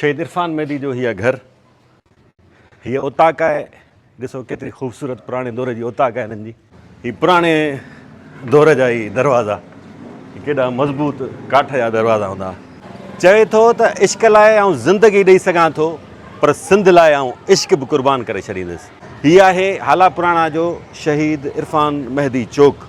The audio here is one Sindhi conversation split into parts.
شهيد عرفان مهدي جو هيء گهر، هيء اوطاق آهي، ڏسو ڪيتري خوبصورت پراڻي دور جي اوطاق آهي هنن جي. هي پراڻي دور جا هي دروازا، ڪيڏا مضبوط ڪاٺ جا دروازا هوندا. چوي ٿو ته عشق لاء آئون زندگي ڏئي سگهان ٿو پر سنڌ لاء آئون عشق به قربان ڪري ڇڏيندس. هي آهي هالا پراڻا جو شهيد عرفان مهدي چوڪ.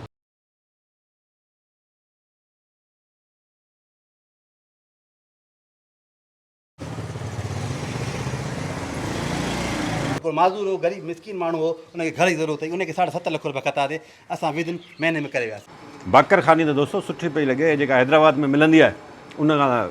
هڪڙو معذور هو، غريب مسڪين ماڻهو هو، ان کي گهر جي ضرورت هئي، ان کي ساڍا ست لک روپيا کتاسي، اسان ودن مهيني ۾ ڪري وياسين. باقر خاني ته دوستو سٺي پئي لڳي جيڪا حيدرآباد ۾ ملندي آهي ان کان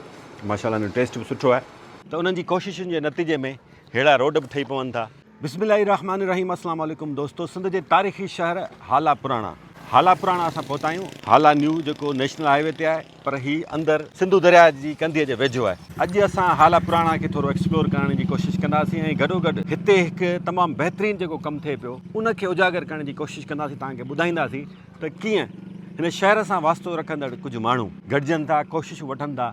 ماشاءالله ان جو ٽيسٽ به سٺو آهي. ته انهن جي ڪوششن جي نتيجي ۾ ههڙا روڊ به ٺهي پون ٿا. بسم الله الرحمٰن الرحيم اسلام عليڪم دوستو سنڌ جي تاريخي شهر هالا پراڻا هالا پراڻا اسان پهتا آهيون هالا نيو جيڪو نيشنل هاء وي تي آهي پر هي اندر سنڌو درياء جي ڪنڌيء جي ويجهو آهي اڄ اسان هالا پراڻا کي ٿورو ايڪسپلور ڪرڻ جي ڪوشش ڪنداسين ۽ گڏوگڏ هتي هڪ تمام بهترين جيڪو ڪم ٿئي پيو ان کي اجاگر ڪرڻ جي ڪوشش ڪنداسين توهان کي ٻڌائينداسين ته ڪيئن هن شهر سان واسطو رکندڙ ڪجهه ماڻهو گڏجن ٿا ڪوششون وٺن ٿا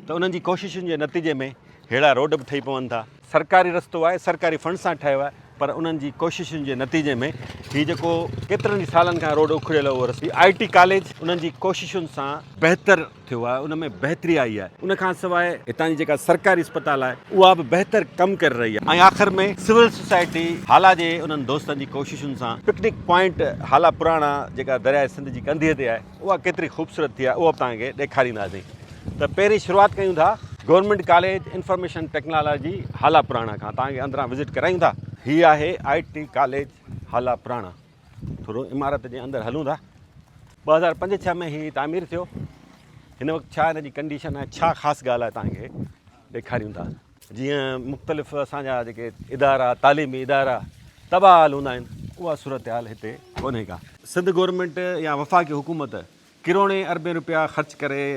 ته انهن جي ڪوششن جي نتيجي ۾ ههڙا روڊ به ٺهي پون ٿا. سرڪاري رستو آهي، سرڪاري فنڊ سان ٺهيو آهي پر انهن جي ڪوششن جي نتيجي ۾ هي جيڪو ڪيترن ئي سالن کان روڊ اکڙيل هو اهو رستو هي آء ٽي ڪاليج انهن جي ڪوششن سان بهتر ٿيو آهي ان ۾ بهتري آئي آهي ان کان سواء هتان جي جيڪا سرڪاري اسپتال آهي اها به بهتر ڪم ڪري رهي آهي ۽ آخر ۾ سول سوسائٽي هالا جي انهن دوستن جي ڪوششن سان پڪنڪ پوائنٽ هالا پراڻا جيڪا درياء سنڌ جي ڪنڌيء تي آهي اها ڪيتري خوبصورت ٿي آهي اهو به توهان کي ڏيکارينداسين ته پهرين شروعات ڪيون ٿا government college information technology Hala Purana کان توهان کي اندران وزٽ ڪرايون ٿا. هي آهي آء ٽي ڪاليج هالا پراڻا ٿورو عمارت جي اندر هلون ٿا 2005 6 ۾ هي تعمير ٿيو هن وقت ڇا هن جي ڪنڊيشن آهي ڇا خاص ڳالهه آهي توهان کي ڏيکاريون ٿا. جيئن مختلف اسان جا جيڪي ادارا تعليمي ادارا تباهه حال هوندا آهن اها صورتحال هتي ڪونهي ڪا. سنڌ گورنمينٽ يا وفاقي حڪومت ڪروڙين اربين روپيا خرچ ڪري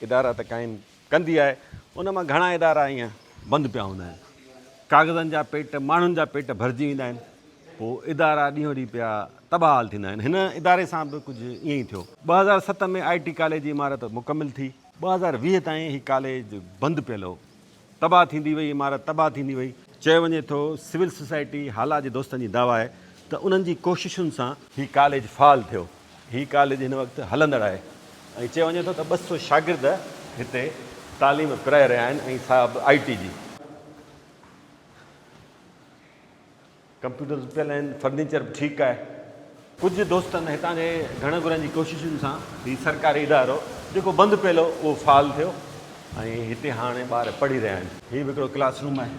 ادارا ته قائم ڪندي آهي ان مان گهڻا ادارا ائين بند پيا هوندا آهن ڪاغذن جا پيٽ ماڻهن جا پيٽ ڀرجي ويندا آهن پوء ادارا ڏينهون ڏينهن پيا تباهه حال ٿيندا آهن هن اداري سان به ڪجهه ائين ئي ٿيو. 2007 ۾ آء ٽي ڪاليج جي عمارت مڪمل ٿي. 2020 تائين هي ڪاليج بند پيل هو. تباهه ٿيندي وئي عمارت تباهه ٿيندي وئي. چيو وڃي ٿو سول سوسائٽي هالا جي دوستن جي دعويٰ آهي ته انهن جي ڪوششن سان هي ڪاليج فعال ٿيو. هي ڪاليج هن وقت هلندڙ آهي ۽ چيو وڃي ٿو ته 200 شاگرد هتي تعليم پرائي رهيا آهن ۽ سا به آء ٽي جي. ڪمپيوٽرز پيل آهن، فرنيچر به ٺيڪ آهي. ڪجهه دوستن هتان جي گهڻ گهرن جي ڪوششن سان هي سرڪاري ادارو جيڪو بند پيل هو اهو فعال ٿيو ۽ هتي هاڻي ٻار پڙهي رهيا آهن. هي به هڪڙو ڪلاس روم آهي.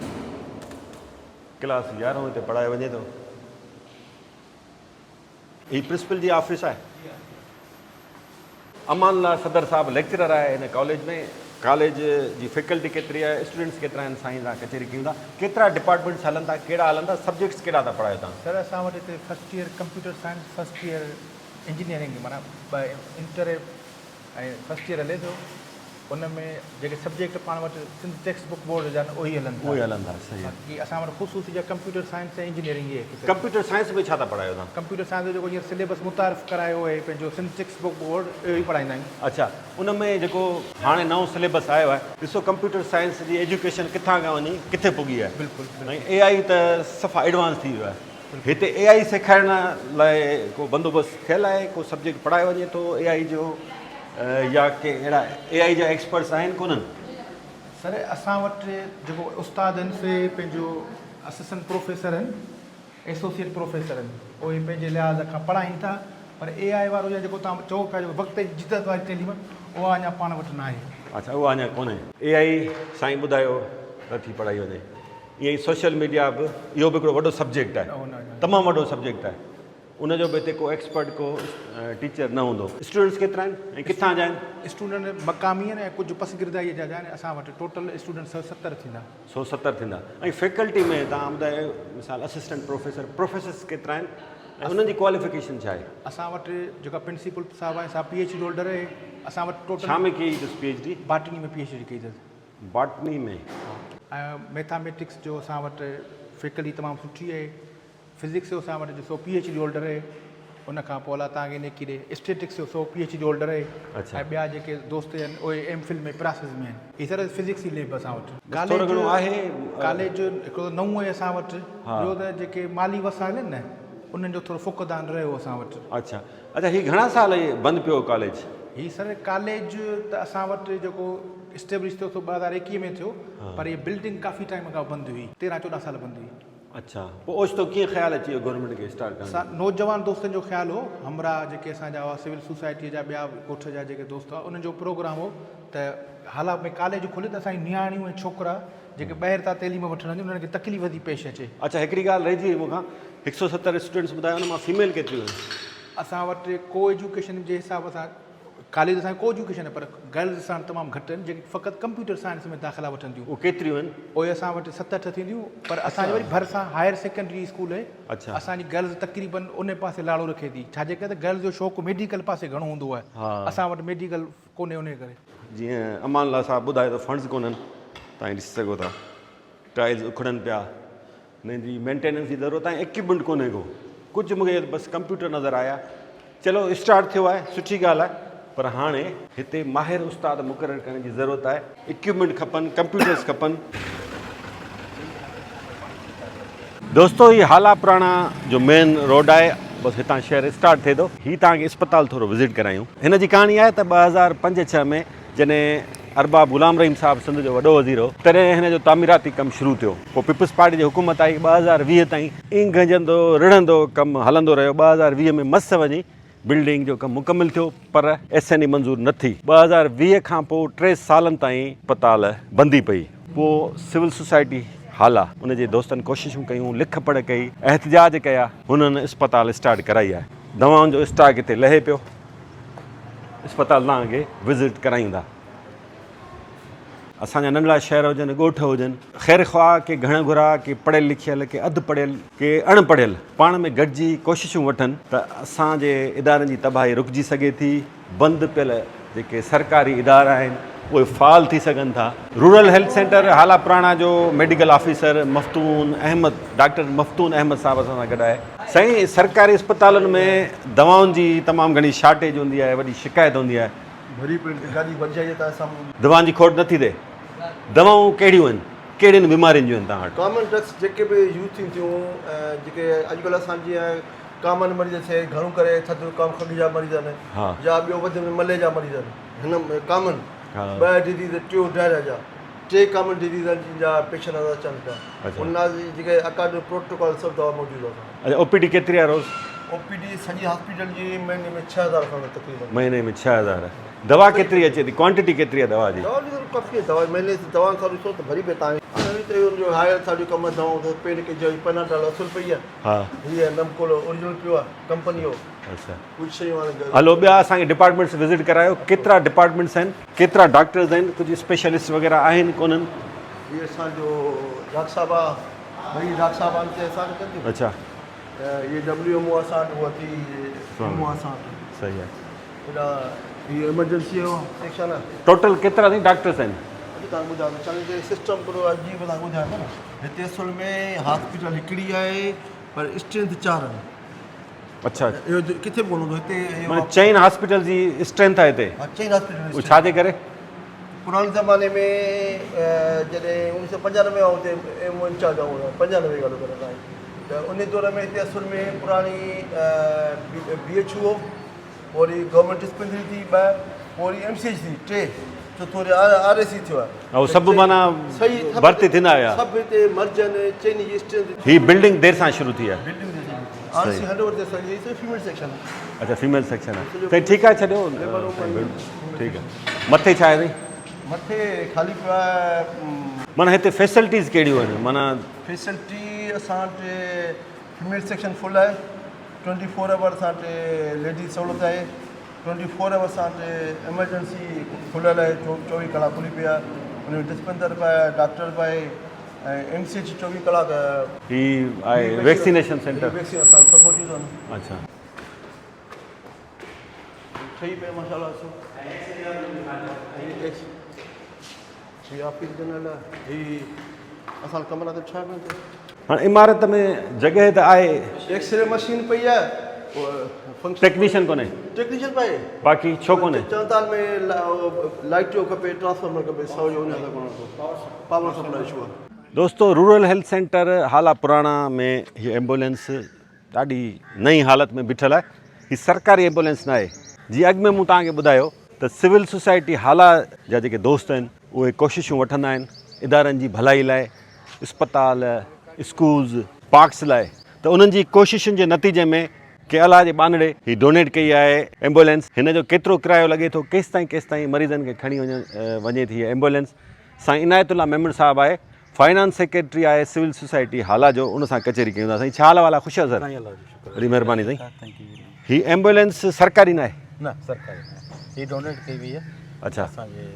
ڪلاس يارهون هتي پڙهايو وڃي ٿو. هي پرنسپل جي آفيس آهي. امان الله صدر صاحب ليڪچرر آهي هن ڪاليج ۾. ڪاليج جي فيڪلٽي ڪيتري آهي، اسٽوڊنٽس ڪيترا آهن، سائين سان ڪچهري ڪيون ٿا. ڪيترا ڊپارٽمينٽس هلن ٿا، ڪهڙا هلن ٿا، سبجيڪٽس ڪهڙا ٿا پڙهايو توهان؟ سر اسان وٽ هتي first year computer science, first year engineering معنيٰ ٻه انٽر ۽ فرسٽ ايئر هلي ٿو. ان ۾ جيڪي سبجيڪٽ پاڻ وٽ سنڌ ٽيڪسٽ بڪ بورڊ جا آهن اهي هلن ٿا. اهي هلن ٿا صحيح. باقي اسان وٽ خصوصي جا ڪمپيوٽر سائنس ۽ انجنيئرنگ اهي هڪ سبجيڪٽ. ڪمپيوٽر سائنس ۾ ڇا ٿا پڙهايو توهان؟ ڪمپيوٽر سائنس جو جيڪو هينئر سليبس متعارف ڪرايو آهي پنهنجو سنڌ ٽيڪسٽ بڪ بورڊ اهو ئي پڙهائيندا آهيون. اڇا ان ۾ جيڪو هاڻي نئون سليبس آيو آهي ڏسو ڪمپيوٽر سائنس جي ايجوڪيشن ڪٿان کان وڃي ڪٿي پڳي آهي. بلڪل ۽ اي آئي ته صفا ايڊوانس ٿي ويو آهي. هتي اي آئي سيکارڻ لاء ڪو بندوبست ٿيل آهي ڪو سبجيڪٽ پڙهايو وڃي ٿو اي آئي جو يا ڪي اهڙا اي آئي جا ايڪسپرٽس آهن ڪونهن؟ سر اسان وٽ جيڪو استاد آهن سي پنهنجو اسسٽنٽ پروفيسر آهن ايسوسيئيٽ پروفيسر آهن اهي پنهنجي لحاظ کان پڙهائين ٿا پر اي آئي وارو يا جيڪو توهان چئو پيا جيڪو وقت جي جدت واري تعليم اها اڃا پاڻ وٽ ناهي. اڇا اها اڃا ڪونهي. اي آئي سائين ٻڌايو نه ٿي پڙهائي وڃي ائين ئي سوشل ميڊيا به اهو به هڪڙو وڏو سبجيڪٽ آهي تمام وڏو سبجيڪٽ آهي ان جو به هتي ڪو ايڪسپرٽ ڪو ٽيچر نه هوندو. اسٽوڊنٽس ڪيترا آهن ۽ ڪٿان جا آهن؟ اسٽوڊنٽ مقامي آهن ۽ ڪجهه پسگردائيء جا آهن. اسان وٽ ٽوٽل اسٽوڊنٽ 170 ٿيندا. 170 ٿيندا ۽ فيڪلٽي ۾ توهان ٻڌايو مثال اسسٽنٽ پروفيسر، پروفيسرس ڪيترا آهن ۽ انهن جي ڪواليفڪيشن ڇا آهي؟ اسان وٽ جيڪا پرنسپل صاحب آهن سا پي ايڇ ڊي هولڊر آهي. اسان وٽ ٽوٽل. ڇا ۾ ڪئي اٿس P H D? Botany ۾ P H D ڪئي اٿس. باٽني ۾. ۽ ميٿاميٽڪس جو اسان وٽ فيڪلٽي تمام سٺي آهي. فزڪس جو اسان وٽ جو سو پي ايڇ ڊي هولڊر آهي. ان کان پوء الله توهان کي نيڪي ڏي اسٽيٽڪس جو سو پي ايڇ ڊي هولڊر آهي ۽ ٻيا جيڪي دوست آهن اهي ايم فل ۾ پراسيس ۾ آهن. هي سر فزڪس جي ليب اسان وٽ. ٿورو گهڻو آهي. ڪاليج هڪڙو ته نئون آهي اسان وٽ ٻيو ته جيڪي مالي وسائل آهن نه انهن جو ٿورو فقدان رهيو اسان وٽ. اڇا اڇا هي گهڻا سال هي بند پيو هو ڪاليج؟ هي سر ڪاليج ته اسان وٽ جيڪو اسٽيبلش ٿيو سو 2021 ۾ ٿيو پر هي بلڊنگ ڪافي ٽائيم کان بند هئي 13 14 سال بند هئي. اڇا پوء اوچتو ڪيئن خيال اچي ويو گورنمينٽ کي اسٽارٽ ڪرڻ جو؟ اسان نوجوان دوستن جو خيال هو همراهه جيڪي اسان جا هئا سول سوسائٽيء جا ٻيا ڳوٺ جا جيڪي دوست هئا انهن جو پروگرام هو ته هالا ۾ ڪاليج کلي ته اسان جون نياڻيون ۽ ڇوڪرا جيڪي ٻاهر ٿا تعليم وٺڻ وڃن انهن کي تڪليف ٿي پيش اچي. اڇا هڪڙي ڳالهه رهجي وئي مون کان هڪ سئو ستر اسٽوڊنٽس ٻڌايو ان مان فيميل ڪيتريون آهن؟ اسان وٽ ڪو ايجوڪيشن جي حساب سان ڪاليج اسان ڪو ايجوڪيشن پر گرلز اسان وٽ تمام گهٽ آهن جيڪي فقط ڪمپيوٽر سائنس ۾ داخلا وٺن ٿيون. اهي ڪيتريون آهن؟ اهي اسان وٽ ست اٺ ٿينديون پر اسان جي وري ڀرسان هائر سيڪنڊري اسڪول آهي اسان جي گرلز تقريبن ان پاسي لاڙو رکي ٿي ڇا جي ڪري ته گرلز جو شوق ميڊيڪل پاسي گهڻو هوندو آهي اسان وٽ ميڊيڪل ڪونهي انهي ڪري. جيئن امان الله صاحب ٻڌايو ته فنڊز ڪونهن تائين ڏسي سگهو ٿا ٽائلز اکڙن پيا هن جي مينٽيننس جي ضرورت آهي اڪيوپمينٽ ڪونهي ڪو ڪجهه مونکي بس ڪمپيوٽر نظر آيا چلو اسٽارٽ ٿيو آهي سٺي ڳالهه آهي پر هاڻي هتي ماهر استاد مقرر ڪرڻ جي ضرورت آهي اڪيوپمينٽ کپن ڪمپيوٽرز کپن. دوستو هي هالا پراڻا جو مين روڊ آهي بس هتان شهر اسٽارٽ ٿئي ٿو. هي توهان کي اسپتال ٿورو وزٽ ڪرايون. هن جي ڪهاڻي آهي ته 2005 ڇهه ۾ جڏهن ارباب غلام رحيم صاحب سنڌ جو وڏو وزير هو تڏهن هن جو تعميراتي ڪم شروع ٿيو. پوء پيپلز پارٽي جي حڪومت آئي 2020 تائين اينگهجندو رڙهندو ڪم هلندو رهيو. 2020 ۾ مس وڃي بلڊنگ جو ڪم مڪمل ٿيو پر ايس اين اي منظور نه ٿي. 2020 کان پوء ٽي سالن تائين اسپتال بند ئي پئي. پوء سول سوسائٽي هالا ان جي دوستن ڪوششون ڪيون، لک پڙهه ڪئي، احتجاج ڪيا، هنن اسپتال اسٽارٽ ڪرائي آهي. دوائن جو اسٽاڪ هتي لهي پيو. اسپتال توهان کي وزٽ ڪرايون ٿا. اسان جا ننڍڙا شهر هجن، ڳوٺ هجن، خير خواهه ڪي گهڻ گهرا، ڪي پڙهيل لکيل، ڪي اڌ پڙهيل، ڪي اڻ پڙهيل پاڻ ۾ گڏجي ڪوششون وٺن ته اسان جي ادارن جي تباهي رڪجي سگهي ٿي، بند پيل جيڪي سرڪاري ادارا آهن اهي فعال ٿي سگهن ٿا. رورل هيلٿ سينٽر هالا پراڻا جو medical officer Maftoon Ahmed doctor Maftoon Ahmed صاحب اسان سان گڏ آهي. سائين سرڪاري اسپتالن ۾ دوائن جي تمام گهڻي شارٽيج هوندي آهي، وڏي شڪايت هوندي آهي. ڀري پيٽ گاڏي ڀرجائي ته سامهون. دوائن جي کوٽ نٿي ٿئي. دوائون ڪهڙيون آهن؟ ڪهڙين بيمارين جون آهن توهان وٽ؟ ڪامن ڊرگس جيڪي به يوز ٿين ٿيون جيڪي اڄڪلهه اسان جيئن ڪامن مريض ٿئي گهڻو ڪري ٿڌ زڪام کنگهه جا مريض آهن يا ٻيو وڌ ۾ ملي جا مريض آهن هن ڪامن ٻه ڊزيز ٽيون ڊائريا جا ٽي ڪامن ڊزيز آهن جن جا پيشنٽ اچن پيا ان لاء جيڪي اڪارڊنگ پروٽوڪول سڀ دوا موجود آهي. اڇا او پي ڊي ڪيتري آهي روز؟ او پي ڊي سڄي هاسپيٽل جي مهيني ۾ 6000 کن تقريبن. مهيني ۾ 6000. دوا ڪيتري اچي ٿي ڪوانٽٽي ڪيتري آهي دوا جي؟ دوا جي ڪافي آهي دوا مهيني جي دوا سان ڏسو ته ڀري پئي تان هي ته ان جو هاء اسان جو ڪم دوائون ته پين ڪي جي پيناڊول اصل پئي آهي ها هي نمڪول اوريجنل پيو آهي ڪمپني جو اڇا ڪجهه شيون هاڻي هلو ٻيا اسان کي ڊپارٽمينٽس وزٽ ڪرايو ڪيترا ڊپارٽمينٽس آهن ڪيترا ڊاڪٽرز آهن ڪجهه اسپيشلسٽ وغيره آهن ڪونهن؟ هي اسان جو ڊاڪٽر صاحب آ ٻئي ڊاڪٽر صاحب آهن اتي اسان کي ڪن اڇا هي ڊبليو ايم او اسان وٽ هو ٿي ايم او اسان وٽ صحيح آهي هيڏا هي ايمرجنسي جو سيڪشن آهي. ٽوٽل ڪيترا سائين ڊاڪٽرس آهن؟ اڄ تان ٻڌايو ته چڱي طرح سسٽم پورو عجيب تان ٻڌايو ٿا نه هتي اصل ۾ هاسپيٽل هڪڙي آهي پر اسٽرينٿ چار آهن. اڇا اهو ڪٿي به ڪونه هوندو هتي معنيٰ چئن هاسپيٽل جي اسٽرينٿ آهي هتي. ها چئن هاسپيٽل اهو ڇا جي ڪري؟ پراڻي زماني ۾ جڏهن 1995 آئون هتي ايم او انچارج آئون 95 جي ڳالهه ڪريان تان ته ان دور ۾ هتي اصل ۾ پراڻي بي ايڇ يو هو پوء وري گورنمينٽ ڊسپينسري ٿي ٻه پوء وري ايم سي ايڇ ٿي ٽي چوٿون وري آر اي سي ٿيو آهي. اهو سڀ معنيٰ ڀرتي ٿيندا ويا. سڀ هتي مرجن چئني جي اسٽرينٿ. هي بلڊنگ دير سان شروع ٿي آهي. بلڊنگ دير سان شروع ٿي آر سي هينڊ اوور تي اسان جي فيميل سيڪشن آهي. اڇا فيميل سيڪشن آهي سائين ٺيڪ آهي ڇڏيو ٺيڪ آهي مٿي ڇا آهي سائين. مٿي خالي پيو آهي. معنيٰ هتي فيسلٽيز ڪهڙيون آهن معنيٰ. فيسلٽي اسان وٽ فيميل سيڪشن فل آهي ٽوئنٽي فور آور اسان وٽ ليڊيز سهولت آهي ٽوئنٽي فور آور اسان وٽ ايمرجنسي کليل آهي چوويهه ڪلاڪ کلي پئي آهي ان ۾ ڊسپينسر به آهي ڊاڪٽر به آهي ۽ ايم سي ايڇ چوويهه ڪلاڪ هي آهي ويڪسينيشن سينٽر ويڪسين اسان سڀ موجود آهن. اڇا. ٺهي پئي ماشاءالله سو هي آفيس جنرل هي اسان ڪمرا ته ٺهيا پيا. هاڻ عمارت ۾ جڳهه ته آهي. ايڪسري مشين پئي آهي. فنڪشن ٽيڪنيشن ڪونهي. ٽيڪنيشن به آهي. باقي ڇو ڪونهي؟ چوتال ۾ لائٽ جو کپي ٽرانسفارمر کپي سو جو ان سان ڪونه ٿو پاور سپلاء اشو آهي. دوستو رورل هيلٿ سينٽر هالا پراڻا ۾ هي ايمبولينس ڏاڍي نئين حالت ۾ بيٺل آهي هي سرڪاري ايمبولينس ناهي جي اڳ ۾ مون توهان کي ٻڌايو ته سول سوسائٽي هالا جا جيڪي دوست آهن اهي ڪوششون وٺندا آهن ادارن جي ڀلائي لاء اسپتال اسڪولز پارڪس لاء ته انهن جي ڪوششن جي نتيجي ۾ ڪي الله جي ٻانهڙي هي ڊونيٽ ڪئي آهي ايمبولينس هن جو ڪيترو ڪرايو لڳي ٿو ڪيستائين ڪيستائين مريضن کي کڻي وڃڻ وڃي ٿي هي ايمبولينس سائين عنايت الله ميمڻ صاحب آهي فائنانس سيڪريٽري آهي سول سوسائٽي هالا جو ان سان ڪچهري ڪيون ٿا سائين ڇا حال احوال آهي خوش آهيو سر وڏي مهرباني سائين هي ايمبولينس سرڪاري ناهي نه سرڪاري ناهي هي ڊونيٽ ڪئي وئي آهي اڇا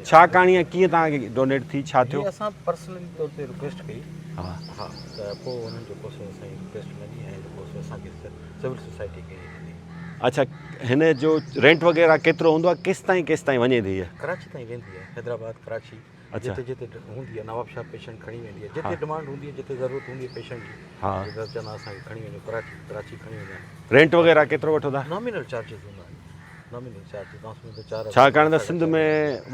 ڇا ڪهاڻي آهي ڪيئن توهان کي ڊونيٽ ٿي ڇا ٿيو هي اسان پرسنلي طور تي رڪويسٽ ڪئي ها ها ته پوء انهن جو ڪو سو اسان جي رڪويسٽ مڃي ۽ جيڪو سو اسان کي سول سوسائٽي کي ڏني. اڇا هن جو رينٽ وغيره ڪيترو هوندو آهي ڪيستائين ڪيستائين وڃي ٿي هيء؟ ڪراچي تائين ويندي آهي حيدرآباد ڪراچي جتي جتي هوندي آهي نواب شاهه پيشنٽ کڻي ويندي آهي جتي ڊمانڊ هوندي آهي جتي ضرورت هوندي آهي پيشنٽ جي ها چوندا اسان کي کڻي وڃو ڪراچي ڪراچي کڻي ويندا آهن. رينٽ وغيره ڪيترو وٺو ٿا؟ نامينل چارجز هوندا آهن نامينل چارجز توهان سمجهو 4000 ڇاڪاڻ ته سنڌ ۾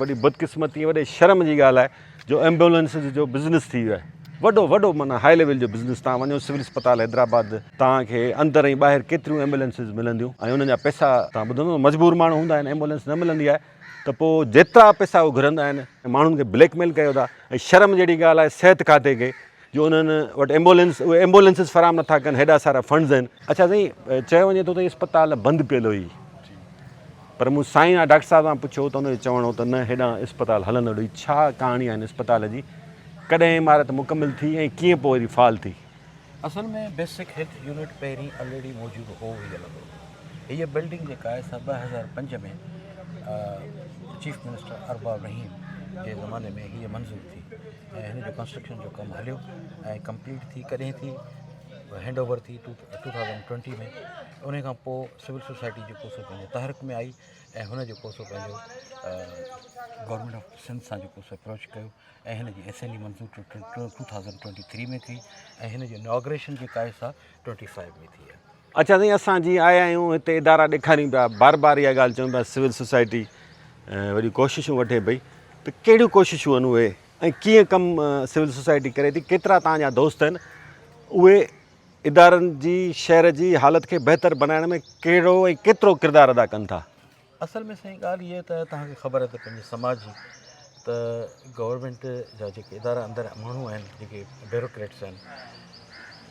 وڏي بدقسمتي وڏي شرم جي ڳالهه آهي جو ايمبولينسز جو بزنس ٿي ويو آهي وڏو وڏو معنيٰ هائي ليول جو بزنس توهان وڃو سول اسپتال حيدرآباد توهان کي اندر ۽ ٻاهر ڪيتريون ايمبولينسز ملنديون ۽ انهن جا پئسا توهان ٻڌندو مجبور ماڻهو هوندا آهن ايمبولينس نه ملندي آهي ته پوء جيترا پئسا هو گهرندا آهن ماڻهن کي بليڪ ميل ڪيو ٿا ۽ شرم جهڙي ڳالهه آهي صحت کاتي کي جو انهن وٽ ايمبولينس اهي ايمبولينسز فراهم نٿا ڪن هيڏا سارا فنڊز آهن. اڇا سائين چيو وڃي ٿو ته اسپتال بند پيل هئي پر مون سائين يا ڊاڪٽر صاحب کان پڇيو ته ان جو چوڻ هو ته نه هيڏانهن اسپتال هلندڙ هئي ڇا ڪهاڻي آهي هن اسپتال جي ڪڏهن عمارت مڪمل ٿي ۽ ڪيئن پوء وري فعال ٿي. اصل ۾ بيسڪ هيلٿ يونٽ پهرين الريڊي موجود هو ئي هلندو هو. هيء بلڊنگ جيڪا آهي سا 2005 ۾ چيف منسٽر ارباب رحيم جي زماني ۾ هيء منظور ٿي. ۽ هن جو ڪنسٽرڪشن جو ڪم هليو ۽ ڪمپليٽ ٿي ڪڏهن ٿي هينڊ اوور ٿي ٽو ٿائوزنڊ ٽوئنٽي ۾ ان کان پوء سول سوسائٽي جيڪو سو پنهنجو تحرڪ ۾ آئي ۽ هن جيڪو سو پنهنجو گورنمينٽ آف سنڌ سان جيڪو سو اپروچ ڪيو ۽ هن جي ايس اين اي منظور 2023 ۾ ٿي ۽ هن جو اناگريشن جيڪا آهي سا 25 ۾ ٿي آهي. اڇا سائين اسان جيئن آيا آهيون هتي ادارا ڏيکاريون پيا بار بار اها ڳالهه چئون پيا سول سوسائٽي وڏيون ڪوششون وٺي پئي ته ڪهڙيون ڪوششون آهن اهي ۽ ڪيئن ڪم سول سوسائٽي ڪري ٿي ڪيترا توهان جا دوست آهن اهي ادارن جي شهر جي حالت کي بهتر بنائڻ ۾ ڪهڙو ۽ ڪيترو ڪردار ادا ڪن ٿا. اصل ۾ سائين ڳالهه هيء ته توهان کي خبر آهي ته پنهنجي سماج جي ته گورنمينٽ جا جيڪي ادارا اندر ماڻهو آهن جيڪي بيوروڪريٽس آهن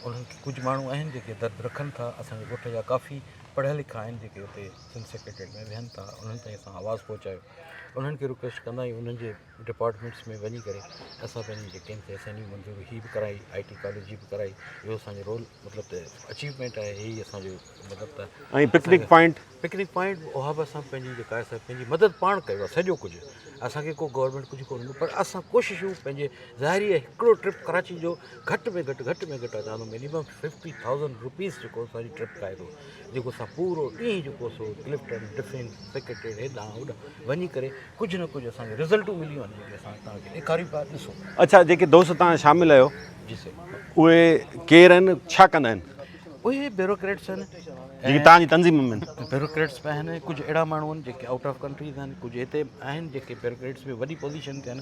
انهن کي ڪجهه ماڻهو آهن جيڪي درد رکن ٿا اسانجي ڳوٺ جا ڪافي پڙهيا لکيا آهن جيڪي اتي سنڌ سيڪريٽريٽ ۾ ويهن ٿا انهن تائين اسان آواز پهچايو انهن کي رڪويسٽ ڪندا آهيون انهن جي ڊپارٽمينٽس ۾ وڃي ڪري اسان پنهنجي جيڪي آهن ايس اين يو منظور هي به ڪرائي آء ٽي ڪاليج جي به ڪرائي اهو اسانجو رول مطلب ته اچيومينٽ آهي هي اسانجو مطلب ته ۽ پڪنڪ پوائنٽ پڪنڪ پوائنٽ اها به اسان پنهنجي جيڪا آهي سا پنهنجي مدد پاڻ ڪيو آهي سڄو ڪجهه اسانکي ڪو گورنمينٽ ڪجهه ڪونه ڏنو پر اسان ڪوششون پنهنجي ظاهري آهي هڪڙو ٽرپ ڪراچي جو گهٽ ۾ گهٽ گهٽ ۾ گهٽ اچان ٿو منيمم 50000 روپيز جيڪو اسانجي ٽرپ کائي ٿو جيڪو اسان پورو ڏينهن جيڪو سو ڪلفٽن ڊفينس سيڪريٽريٽ هيڏانهن هوڏانهن وڃي ڪري ڪجهه نه ڪجهه اسان کي رزلٽون مليون آهن جيڪي اسان توهان کي ڏيکاريون پيا ڏسو. اڇا جيڪي دوست توهان شامل آهيو جي سائين. اهي ڪير آهن ڇا ڪندا آهن؟ اهي بيوروڪريٽس آهن. جيڪي توهان جي تنظيم ۾ آهن. بيوروڪريٽس به آهن ڪجهه اهڙا ماڻهو آهن جيڪي آئوٽ آف ڪنٽريز آهن ڪجهه هتي آهن جيڪي بيوروڪريٽس ۾ وڏي پوزيشن تي آهن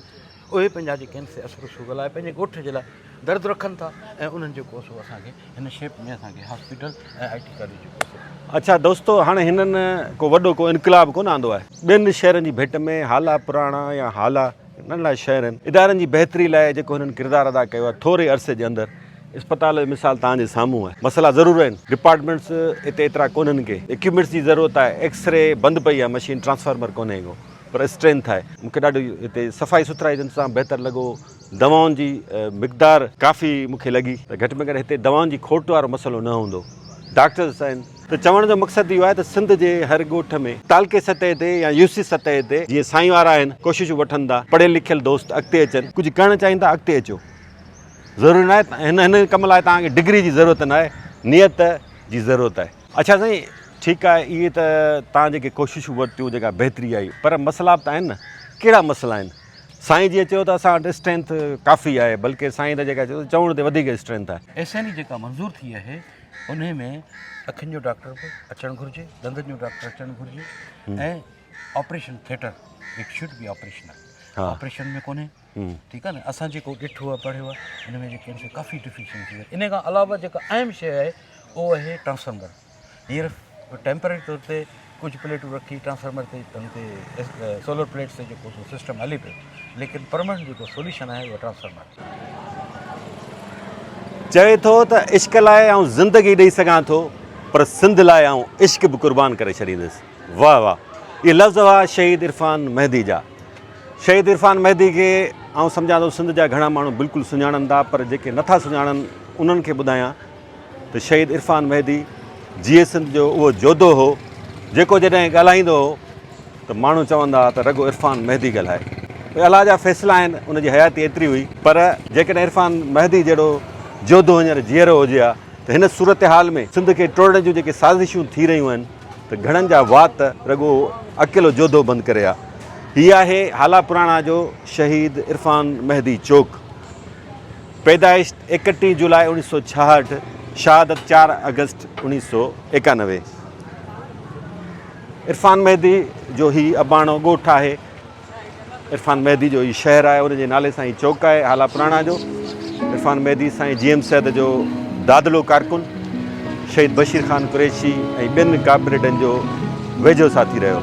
اهي پنهنجا جيڪي آهن سي اثر رسوخ لاء پنهنجي ڳوٺ جي لاء درد رکن ٿا ۽ انهن جيڪو سو اسان کي هن شيپ ۾ اسان کي هاسپيٽل ۽ I T college جيڪو سو. اڇا دوستو هاڻي هنن ڪو وڏو ڪو انقلاب ڪونه آندو آهي. ٻين شهرن جي ڀيٽ ۾ هالا پراڻا يا هالا ننڍڙا شهر آهن. ادارن جي بهتري لاء جيڪو هنن ڪردار ادا ڪيو آهي ٿوري عرصي جي اندر اسپتال جو مثال توهان جي سامهون آهي. مسئلا ضرور آهن ڊپارٽمينٽس هتي ايترا ڪونهن ڪي اڪيوپمينٽس جي ضرورت آهي ايڪسري بند پئي آهي مشين ٽرانسفارمر ڪونهي ڪو پر اسٽرينٿ آهي مون کي ڏاڍو هتي صفائي سٿرائي جو انتظام بهتر لڳو. دوائن جي مقدار ڪافي مون کي لڳي ته گهٽ ۾ گهٽ هتي دوائن جي کوٽ وارو مسئلو نه هوندو. ڊاڪٽرز آهن ته چوڻ جو مقصد اهو آهي ته سنڌ جي هر ڳوٺ ۾ تعلقي سطح تي يا يو سي سطح تي جيئن سائين وارا آهن ڪوششون وٺن ٿا پڙهيل لکيل دوست اڳتي اچن ڪجهه ڪرڻ چاهين ٿا اڳتي اچو ضروري ناهي ته هن هن ڪم لاء توهان کي ڊگري جي ضرورت ناهي نيت جي ضرورت آهي. اڇا سائين ٺيڪ آهي اهي ته توهان جيڪي ڪوششون ورتيون جيڪا بهتري آئي پر مسئلا به ته آهن نه ڪهڙا مسئلا آهن؟ سائين جيئن چيو ته اسان وٽ اسٽرينٿ ڪافي آهي بلڪه سائين ته جيڪا چيو چوڻ تي وڌيڪ اسٽرينٿ آهي. ايس اين اي جيڪا منظور ٿي آهي انهي ۾ اکين جو ڊاڪٽر به اچڻ گهرجي، ڏندن جو ڊاڪٽر اچڻ گهرجي ۽ operation theatre it should be operational operation ۾ ڪونهي ٺيڪ آهي نه اسان جيڪو ڏٺو آهي پڙهيو آهي ان ۾ جيڪي آهن سي ڪافي ڊفيشنسي آهي ان کان علاوه جيڪا اهم شيء آهي اهو آهي ٽرانسفارمر هينئر ٽيمپرري طور تي ڪجهه پليٽون رکي ٽرانسفارمر تي ان تي سولر پليٽس تي جيڪو سو سسٽم هلي پيو ليڪن پرماننٽ جيڪو سوليوشن آهي اهو ٽرانسفارمر. چوي ٿو ته عشق لاء آئون زندگي ڏئي سگهان ٿو پر سنڌ لاء آئون عشق به قربان ڪري ڇڏيندس. واهه واهه اهي لفظ هئا شهيد عرفان مهدي جا. شهيد عرفان مهدي کي آئون سمجهان ٿو سنڌ جا گهڻا ماڻهو بلڪل سڃاڻن ٿا پر جيڪي نٿا سڃاڻن انهن کي ٻڌايان ته شهيد عرفان مهدي جيئي سنڌ جو اهو جوڌو هو جيڪو جڏهن ڳالهائيندو هو ته ماڻهو چوندا هئا ته رڳو عرفان مهدي ڳالهائي. اهي الله جا فيصلا آهن ان جي حياتي ايتري هئي پر جيڪڏهن عرفان مهدي جهڙو جوڌو هينئر جيئرو هجي ها ته هن صورتحال ۾ سنڌ کي ٽوڙڻ جون جيڪي سازشون ٿي رهيون آهن ته گهڻن جا وات رڳو اڪيلو جوڌو بند ڪري ها. هي آهي هالا پراڻا جو شهيد عرفان مهدي چوڪ. پيدائش 31 جولاء 1966، شهادت 4 آگسٽ 1991. عرفان مهدي جو هي اباڻو ڳوٺ آهي. عرفان مهدي جو هي شهر آهي ان جي نالي سان هي چوڪ آهي هالا پراڻا جو. عرفان مهدي سائين جي ايم سيد جو دادلو ڪارڪن، شهيد بشير خان قريشي ۽ ٻين ڪامريڊن جو ويجهو ساٿي رهيو.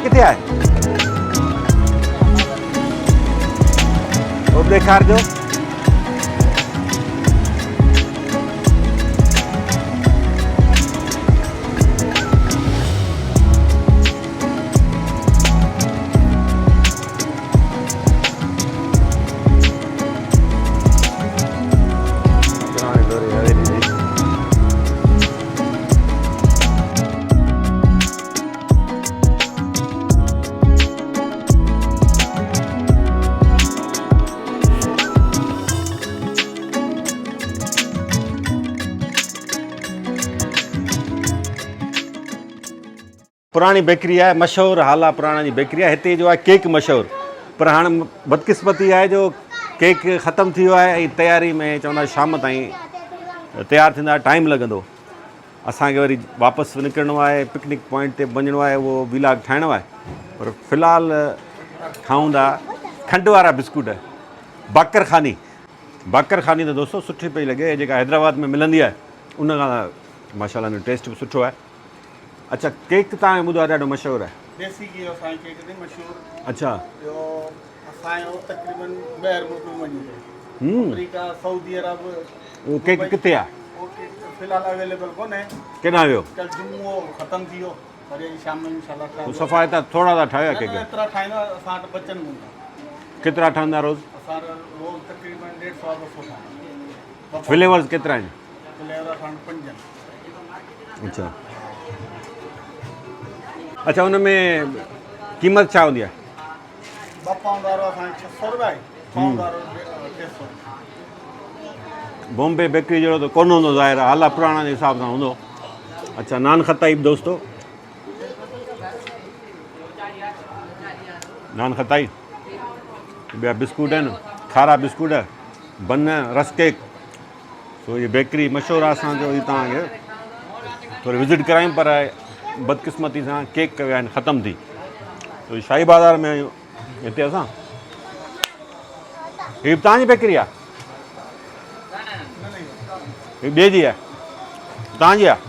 ڪٿي آهي؟ اهو به ڏيکارجو. پراڻي دوري حويلي جي. پراڻي بيڪري آهي مشهور هالا پراڻا جي بيڪري آهي هتي جو آهي ڪيڪ مشهور پر هاڻ بدقسمتي آهي جو ڪيڪ ختم ٿي ويو آهي ۽ تياري ۾ چوندا شام تائين تيار ٿيندا ٽائيم لڳندو اسان کي وري واپس به نڪرڻو آهي پڪنڪ پوائنٽ تي به وڃڻو آهي اهو ويلاگ ٺاهڻو آهي پر في الحال کائون ٿا کنڊ وارا بسڪوٽ باقر خاني باقر خاني ته دوستو سٺي پئي لڳي جيڪا حيدرآباد ۾ ملندي آهي ان کان ماشاء الله ٽيسٽ به سٺو آهي اچھا ڪيڪ تان جو ٻڌو آهي ڏاڍو مشهور آهي ديسي گيهه اسان جي ڪيڪ تي مشهور اچھا ٻيو اسان جو تقريبن ٻاهر ملڪ ۾ وڃي ٿو آمريڪا سعودي عرب اهو ڪيڪ ڪٿي آهي اهو ڪيڪ في الحال اويليبل ڪونهي ڪيڏانهن ويو ڪل جمعو ختم ٿي ويو وري اڄ شام جو انشاء الله ٺاهبو صفا هتان ٿورا ٿا ٺاهيو ڪيڪ نه ايترا ٺاهيندا اسان وٽ بچن ڪونه ٿا ڪيترا ٺهندا روز اسان وٽ روز تقريبن 150 200 ٺهندا فليورز ڪيترا آهن فليور اسان وٽ پنج آهن اچھا اچھا ان ۾ قيمت ڇا هوندي آهي ٻه پائونڊ وارو اسان جو 600 روپيا آهي. پائونڊ وارو 300. بومبي بيڪري جهڙو ته ڪونه هوندو ظاهر آهي هالا پراڻا جي حساب سان هوندو. اڇا نان خطائي به دوستو نان خطائي ٻيا بسڪوٽ آهن کارا بسڪوٽ بن رس ڪيڪ سو هي بيڪري مشهور آهي اسان جو هي توهان کي ٿوري وزٽ ڪرايون پر بدقسمتي سان ڪيڪ ويا آهن ختم ٿي تو شاهي بازار ۾ آهيون هتي اسان هي به توهان جي بيڪري آهي هي ٻئي جي آهي توهان جي آهي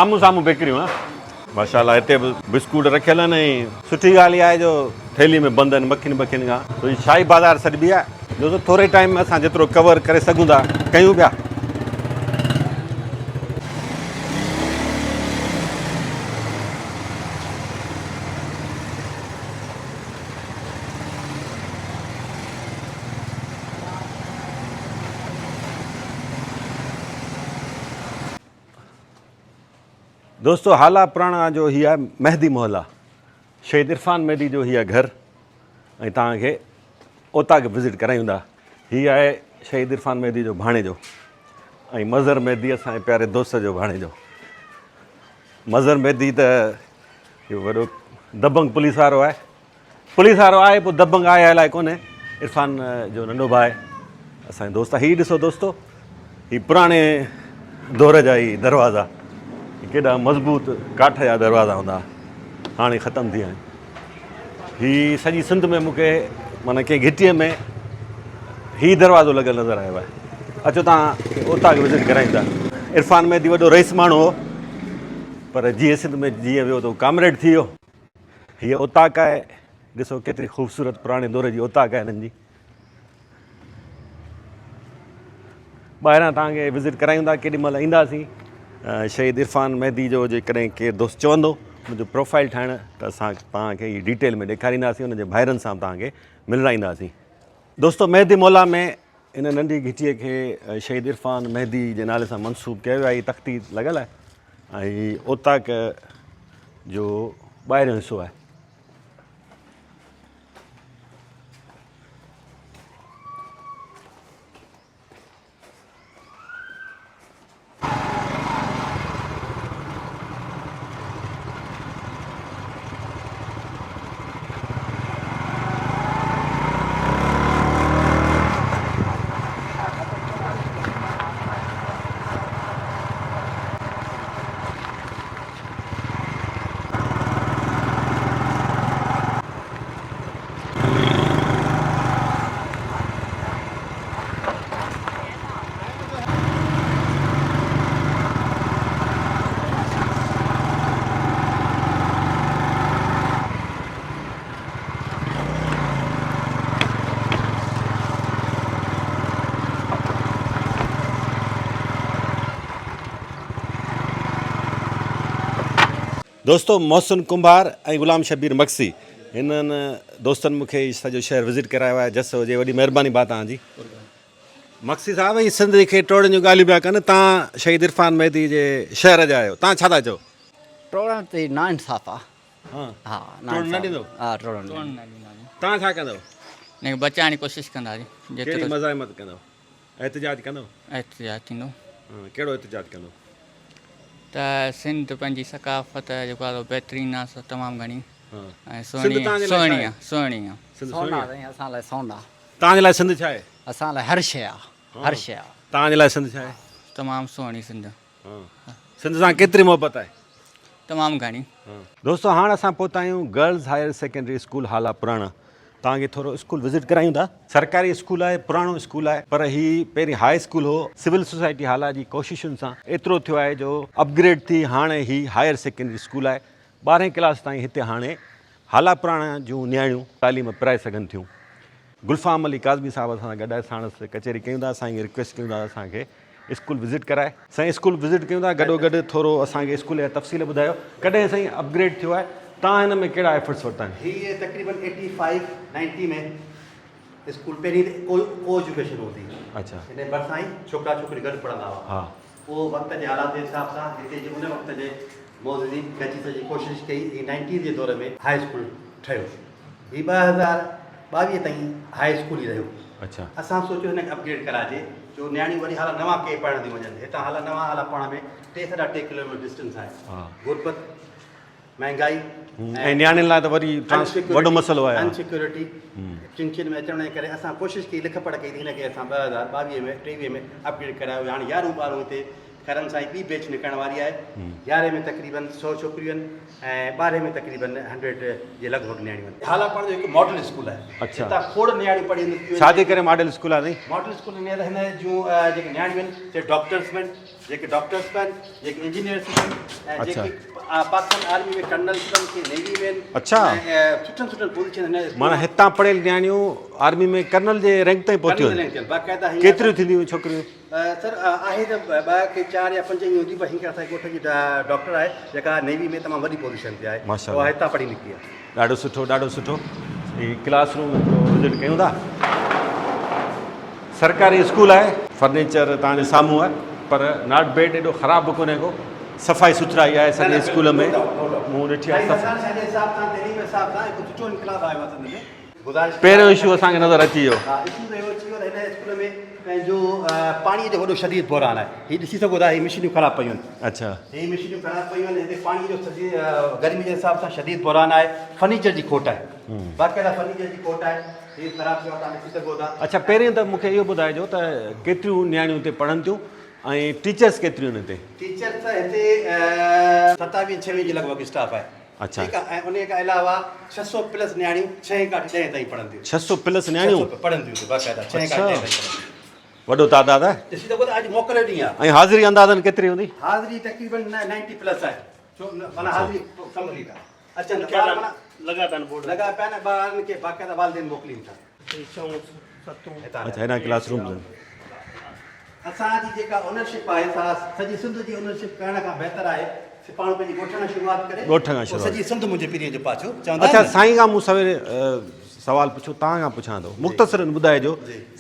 آمهون سامهون بيڪريون ها. ماشاءالله هتي به بسڪوٽ رکيل آهن ۽ سٺي ڳالهه اها آهي جو ٿيلهي ۾ بند آهن مکين بکين کان ڇو جي شاهي بازار سڏبي آهي. دوستو ٿوري ٽائيم ۾ اسان جيترو ڪور ڪري سگهون ٿا ڪيون پيا. دوستو هالا پراڻا جو هي آهي مهدي محلا شهيد عرفان مهدي جو هي آهي گهر ۽ توهان کي اوطاق وزٽ ڪرايون ٿا هي آهي شهيد عرفان مهدي جو ڀاڻيجو ۽ مظهر مهدي اسان جي پياري دوست جو ڀاڻيجو مظهر مهدي ته اهو وڏو دبنگ پوليس وارو آهي پوليس وارو آهي پوء دبنگ آهي الائي ڪونهي عرفان جو ننڍو ڀاء اسان جو دوست آهي هي ڏسو دوستو هي پراڻي دور جا هي دروازا ڪيڏا مضبوط ڪاٺ جا دروازا هوندا هاڻي ختم ٿي ويا آهن هي سڄي سنڌ ۾ مونکي معنی ڪنهن گهٽيء ۾ هي دروازو لڳل نظر آيو آهي اچو تان اوطاق وزٽ ڪرايون ٿا عرفان مهدي وڏو رئيس ماڻهو هو پر جيئن سنڌ ۾ جيئن ويو ته ڪامريڊ ٿي ويو هيء اوطاق آهي. ڏسو ڪيتري خوبصورت پراڻي دور جي اوطاق آهي هنن جي. ٻاهران توهان کي وزٽ ڪرايون ٿا ڪيڏي مهل اينداسين شهيد عرفان مهدي جو جيڪڏهن ڪير دوست چوندو ان جو پروفائل ٺاهڻ ته اسان توهان کي هي ڊيٽيل ۾ ڏيکارينداسين ان جي ڀائرن سان به توهان کي ملرائينداسين دوستو مهدي مولا ۾ ان ننڍي گهٽيء کي شهيد عرفان مهدي جي نالي سان منسوب ڪيو ويو آهي. هي تختي لڳل آهي ۽ هي اوطاق جو ٻاهريون حصو آهي. دوستو محسن ڪنڀار ۽ غلام شبير مگسي هنن دوستن مون کي سڄو شهر وزٽ ڪرايو آهي جس هجي وڏي مهرباني ڀا توهان جي. مگسي صاحب هي سنڌ کي ٽوڙڻ جون ڳالهيون پيا ڪن تان شهيد عرفان مهدي جي شهر جا آهيو تان ڇا ٿا چئو. ٽوڙڻ تي نا انصاف آ. ها ٽوڙڻ نه ڏيندو. ها ٽوڙڻ نه ڏيندو. تان ڇا ڪندو. ان کي بچائڻ جي ڪوشش ڪنداسين. ڪهڙي مزاحمت ڪندو. احتجاج ڪندو. احتجاج ٿيندو. ڪهڙو احتجاج ڪندو. ته سنڌ پنهنجي ثقافت جيڪو آ سو بهترين آ سو تمام گهڻي ۽ سنڌ سهڻي تان جي لاء سهڻي ڇا آ سهڻي آ. سنڌ سون سهڻي آ آ. سائين اسان لاء سون آ. توهان جي لاء سنڌ ڇا آهي؟ اسان لاء هر شيء آ هر شيء آ. توهان جي لاء سنڌ ڇا آهي؟ تمام سهڻي سنڌ. سنڌ سان ڪيتري محبت آهي؟ تمام گهڻي. دوستو هاڻ اسان پهتا آهيون girls higher secondary school Hala Purana توهان کي ٿورو اسڪول وزٽ ڪرايون ٿا. سرڪاري اسڪول آهي پراڻو اسڪول آهي پر هي پهرين هاء اسڪول هو سول سوسائٽي هالا جي ڪوششن سان ايترو ٿيو آهي جو اپگريڊ ٿي هاڻ هي هائير سيڪنڊري اسڪول آهي ٻارهين ڪلاس تائين هتي هاڻي هالا پراڻا جون نياڻيون تعليم پرائي سگهن ٿيون. گلفام علي ڪاظمي صاحب اسان سان گڏ آهي ساڻس ڪچهري ڪيون ٿا سائين کي رڪويسٽ ڪيون ٿا اسان کي اسڪول وزٽ ڪرائي. سائين اسڪول وزٽ ڪيون ٿا گڏو گڏ ٿورو اسان کي اسڪول جا تفصيل ٻڌايو ڪڏهن سائين اپگريڊ ٿيو آهي تان هن ۾ ڪهڙا ايفرٽس ورتا آهن. هي تقريبن ايٽي فائيو نائنٽي ۾ اسڪول پهرين ڪو ڪو ايجوڪيشن هوندي اڇا هن ڀرسان ئي ڇوڪرا ڇوڪري گڏ پڙهندا هئا ها پوء وقت جي حالات جي حساب سان هتي جي ان وقت جي معززين گڏجي سڄي ڪوشش ڪئي ۽ نائنٽيز جي دور ۾ هاء اسڪول ٺهيو. هي 2000 22 تائين هاء اسڪول ئي رهيو. اڇا. اسان سوچيو هن کي اپگريڊ ڪرائجي جو نياڻيون وري هالا نوان ڪي پڙهڻ ٿيون وڃن. هتان هالا نوان هالا پاڻ ۾ ٽي ساڍا ٽي ڪلوميٽر ڊسٽنس آهي. غربت، مهنگائي ۽ نياڻين لاء ته وري وڏو مسئلو آهي. ان سيڪيورٽي چنچن ۾ اچڻ جي ڪري اسان ڪوشش ڪئي لک پڙهه ڪئي ته هن کي اسان 2022 ۾ 23 ۾ اپگريڊ ڪرايو. هاڻي يارهون ٻارهون هتي ڪرم سائين ٻي بيچ نڪرڻ واري آهي. يارهين ۾ تقريبن 100 ڇوڪريون آهن ۽ ٻارهين ۾ تقريبن هنڊريڊ جي لڳ ڀڳ نياڻيون آهن. هالا پاڻ جو هڪ ماڊل اسڪول آهي. اڇا. هتان کوڙ نياڻيون پڙهي نڪتيون آهن. ڇا جي ڪري ماڊل اسڪول آهي سائين؟ ماڊل اسڪول ان لاء هن جون جيڪي نياڻيون آهن سي ڊاڪٽرس به آهن، جيڪي ڊاڪٽرس به آهن، جيڪي انجنيئرس به آهن ۽ جيڪي پاڪستان آرمي ۾ ڪرنلس به آهن، ڪي نيوي ۾ آهن. اڇا. ۽ سٺن سٺن پوزيشن هن اسڪول معنيٰ هتان پڙهيل نياڻيون آرمي ۾ ڪرنل جي رينڪ تائين پهتيون ڪرنل رينڪ باقاعده هينئر ڪيتريون ٿينديون ڇوڪريون؟ سر آهي ته ٻه ڪي چار يا پنج ائين هونديون پر هينئر اسان جي ڳوٺ جي ڊاڪٽر آهي جيڪا نيوي ۾ تمام وڏي پوزيشن تي آهي اها هتان پڙهي نڪتي آهي. ڏاڍو سٺو ڏاڍو سٺو هي ڪلاس روم هڪڙو وزٽ ڪيون ٿا سرڪاري اسڪول آهي فرنيچر توهان جي سامهون آهي پر not bed ايڏو خراب به ڪونهي ڪو صفائي سٿرائي آهي سڄي اسڪول ۾ مون ڏٺي آهي گذارش پهريون اشو اسان کي نظر اچي ويو. ها اشو ته اهو اچي ويو ته هن اسڪول ۾ پنهنجو پاڻي جو وڏو شديد بحران آهي هي ڏسي سگهو ٿا هي مشينيون خراب پيون آهن. اڇا. هي مشينيون خراب پيون آهن هتي پاڻي جو سڄي گرمي جي حساب سان شديد بحران آهي فرنيچر جي کوٽ آهي باقاعده فرنيچر جي کوٽ آهي هي خراب پيو آهي توهان ڏسي سگهو ٿا. اڇا پهرين ته مون کي اهو ٻڌائجو ته ڪيتريون نياڻيون هتي پڙهن ٿيون ۽ ٽيچرس ڪيتريون آهن هتي؟ ٽيچرس ته هتي 27 ڇويهه جي لڳ ڀڳ اسٽاف آهي. اڇا. ٺيڪ آ ۽ انهي کان علاوه 600 پلس نياڻيون ڇهين کان وٺي ڏهين تائين پڙهن ٿيون. 600 پلس نياڻيون؟ 600 پڙهن ٿيون اتي باقاعده ڇهين کان وٺي ڏهين تائين پڙهن ٿيون. وڏو تعداد آهي. ڏسي سگهو ٿا اڄ موڪل جو ڏينهن آ. ۽ حاضري اندازن ڪيتري هوندي؟ حاضري تقريبن 90 پلس آهي ڇو معنيٰ حاضري ڪمپليٽ آ اچن ٿا ٻار معنيٰ لڳا پيا آهن بورڊ لڳا پيا آهن ٻارن کي باقاعده والدين موڪلين ٿا. اڇا هيڏانهن ڪلاس رومز آهن. اسان جي جيڪا اونرشپ آهي سا سڄي سنڌ جي اونرشپ ڪرڻ کان بهتر آهي سي پاڻ پنهنجي ڳوٺ کان شروعات ڪري ڳوٺ کان پوء شروعات سڄي سنڌ منهنجي پرينء جو پاڇو چوندا اڇا آهن نه. سائين کان مون سوير سوال پڇيو توهان کان پڇان ٿو مختصرن ٻڌائجو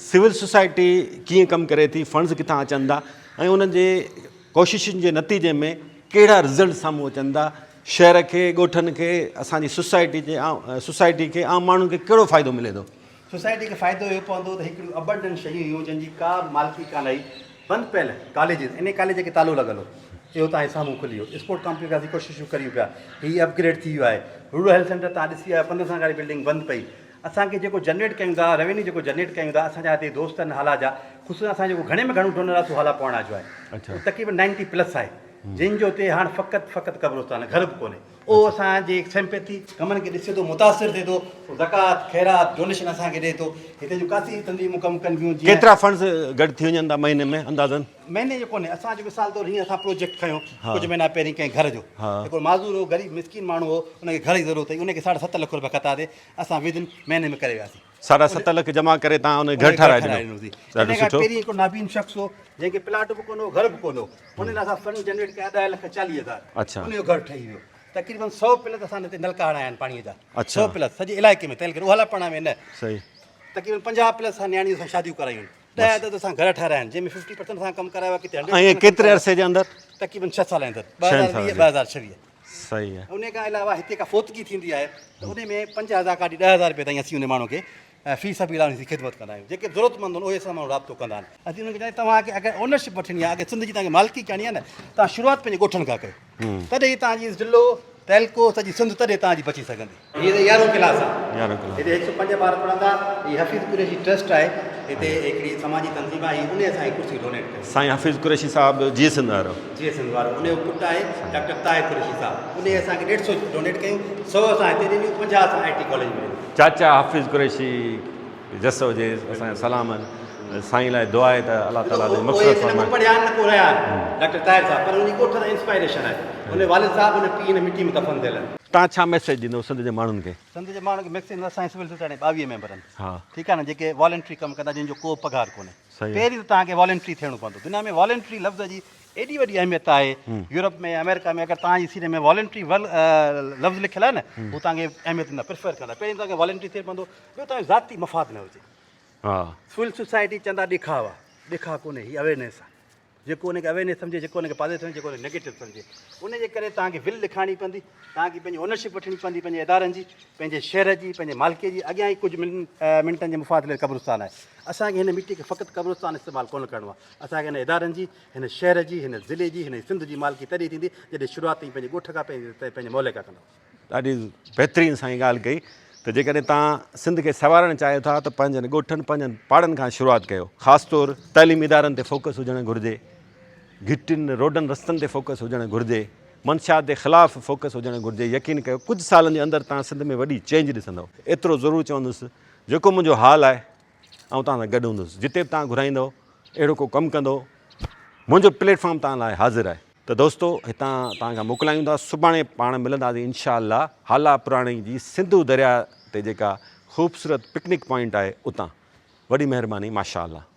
سول سوسائٽي ڪيئن ڪم ڪري ٿي فنڊز ڪٿان اچن ٿا ۽ انهن جي ڪوششن جي نتيجي ۾ ڪهڙا رزلٽ سامهون اچن ٿا شهر کي ڳوٺن کي اسان جي سوسائٽي جي سوسائٽي کي عام ماڻهن کي ڪهڙو فائدو ملي ٿو؟ سوسائٽي کي فائدو اهو پوندو ته هڪڙيون ابنڊنٽ شيون هيون جن جي ڪا به مالڪي ڪانه هئي بند پيل ڪاليجز انهي ڪاليج کي تالو لڳل هو اهو توهان جي سامهون کلي ويو اسپورٽ ڪامپليڪس اسين ڪوششون ڪريون پيا هي اپگريڊ ٿي ويو آهي رورل هيلٿ سينٽر توهان ڏسي آيا 15 سالن کان بلڊنگ بند پئي اسان کي جيڪو جنريٽ ڪيون ٿا روينيو جيڪو جنريٽ ڪيون ٿا اسان جا هتي دوست آهن هالا جا خصوصا اسان جيڪو گهڻي ۾ گهڻو ڊونر آهي سو هالا پواڻا جو آهي اهو تقريبن 90 پلس آهي جن جو هتي هاڻ فقط فقط قبرستان آهي گهر به ڪونهي اهو اسان جي سيمپيٿي ڪمن کي ڏسي ٿو متاثر ٿئي ٿو پوء زڪوات خيرات ڊونيشن اسان کي ڏئي ٿو هتي جون ڪافي تنظيمون ڪم ڪن پيون جيئن ڪيترا فنڊز گڏ ٿي وڃن ٿا مهيني ۾ اندازن؟ مهيني جو ڪونهي اسان جو مثال طور هيئن اسان پروجيڪٽ کنيو ڪجهه مهينا پهرين ڪنهن گهر جو هڪڙو معذور هو غريب مسڪين ماڻهو هو ان کي گهر جي ضرورت هئي ان کي ساڍا ست لک روپيا کتا تي اسان ودن مهيني ۾ ڪري وياسين. ساڍا ست لک جمع ڪري تان ان کي گهر ٺهرائي ڏنو. ڏاڍو ان کان سٺو. پهرين هڪڙو نابين شخص هو جنهن کي پلاٽ به ڪونه هو گهر به ڪونه هو ان لاء اسان فنڊ جنريٽ ڪيا ڏهه لک چاليهه هزار ان جو گهر ٺهي ويو. تقريبن سئو پلس اسان هتي نلڪا هڻايا آهن پاڻي جا سئو پلس سڄي علائقي ۾ تعلقي روهالا پاڻا ۾ نه صحيح. تقريبن 50 پلس اسان نياڻين سان شاديون ڪرايون آهن 10 عدد اسان گهر ٺهرايا آهن جنهن ۾ 50% اسان ڪم ڪرايو آهي ڪٿي 100% ۽ ڪيتري عرصي جي اندر؟ تقريبن 6 سالن اندر 2020 2026. صحيح آهي. ان کان علاوه هتي ڪا فوتگي ٿيندي آهي ته ان ۾ 5000 کان وٺي 10000 رپئي تائين اسين ان ماڻهو کي في سبيل الله جي خدمت ڪندا آهيون جيڪي ضرورتمند آهن اهي اسان ماڻهو رابطو ڪندا آهن اسين انهن کي چوندا آهيون توهان کي اگر اونرشپ وٺڻي آهي اگر سنڌ جي توهان کي مالڪي ڪرڻي آهي نه توهان شروعات پنهنجي ڳوٺن کان ڪيو تڏهن ئي توهان جي ضلعو تعلقو سڄي سنڌ تڏهن توهان جي بچي سگهندي. هي ته يارهون ڪلاس آهي يارهون ڪلاس هتي هڪ سو پنج ٻار پڙهندا هي حفيظ قريشي ٽرسٽ آهي هتي هڪڙي سماجي تنظيم آهي انهي اسان کي ڪرسي ڊونيٽ ڪئي. سائين حفيظ قريشي صاحب جيئي سنڌ وارو. جيئي سنڌ وارو انهي جو پٽ آهي ڊاڪٽر طاهر قريشي صاحب انهي اسان کي ڏيڍ سو ڊونيٽ ڪيون سو اسان هتي ڏنيون 50 اسان I ٽي ڪاليج ۾ ڏنيون. چاچا حفيظ قريشي جس هجي اسان جا سلام آهن سائين لاء دعا آهي ته الله تعالي اهي مغفرت نه ڪو فرمائي. پڙهيا آهن نه ڪو رهيا آهن ڊاڪٽر طاهر صاحب پر ان جي ڳوٺ سان انسپائريشن آهي ان والد صاحب ان پيء هن مٽي ۾ دفن ٿيل آهن. توهان ڇا ميسيج ڏيندو سنڌ جي ماڻهن کي؟ سنڌ جي ماڻهن کي ميسيج اسان جي سول سوسائٽي ۾ 22 ميمبر آهن ٺيڪ آهي نه جيڪي والنٽري ڪم ڪندا جن جو ڪو پگهار ڪونهي پهرين ته توهان کي والنٽري ٿيڻو پوندو دنيا ۾ والنٽري لفظ جي ايڏي وڏي اهميت آهي يورپ ۾ آمريڪا ۾ اگر توهان جي سيني ۾ والنٽري لفظ لکيل آهي نه هو توهان کي اهميت ڏيندا پريفر ڪندا پهرين توهان کي والنٽري ٿيڻو پوندو ٻيو توهان جو ذاتي مفاد نه هجي سول سوسائٽي چوندا ڏيکاء آهي ڏيکاء ڪونهي هي اويرنيس آهي. جيڪو ان کي اويرنيس سمجهي، جيڪو ان کي پازيٽو سمجهي، جيڪو ان کي نيگيٽو سمجهي. ان جي ڪري توهان کي ول لکائڻي پوندي، توهان کي پنهنجي اونرشپ وٺڻي پوندي پنهنجي ادارن جي، پنهنجي شهر جي، پنهنجي مالڪيء جي. اڳيان ئي ڪجهه منٽن جي مفاصلي تي قبرستان آهي. اسان کي هن مٽي کي فقط قبرستان استعمال ڪونه ڪرڻو آهي. اسان کي هن ادارن جي، هن شهر جي، هن ضلعي جي، هن سنڌ جي مالڪي تڏهن ٿيندي جڏهن شروعات توهين پنهنجي ڳوٺ کان، پنهنجي محلي کان ڪندؤ. ڏاڍي بهترين سائين ڳالهه ڪئي ته جيڪڏهن توهان سنڌ کي سنوارڻ چاهيو ٿا ته پنهنجن ڳوٺن پنهنجن پاڙن کان شروعات ڪيو خاص طور تعليمي ادارن تي فوڪس هجڻ گهرجي گهٽين روڊن رستن تي فوڪس هجڻ گهرجي منشيات جي خلاف فوڪس هجڻ گهرجي يقين ڪيو ڪجهه سالن جي اندر توهان سنڌ ۾ وڏي چينج ڏسندو ايترو ضرور چوندس جيڪو منهنجو حال آهي آئون توهان سان گڏ هوندس جتي به توهان گهرائيندو اهڙو ڪو ڪم ڪندو منهنجو پليٽ فارم توهان لاء حاضر آهي. ته دوستو هتان توهان کان موڪلايون ٿا سڀاڻي پاڻ ملنداسين انشاء الله هالا پراڻي جي سنڌو درياء تي جيڪا خوبصورت پڪنڪ پوائنٽ آهي اتان وڏي مهرباني ماشاء الله.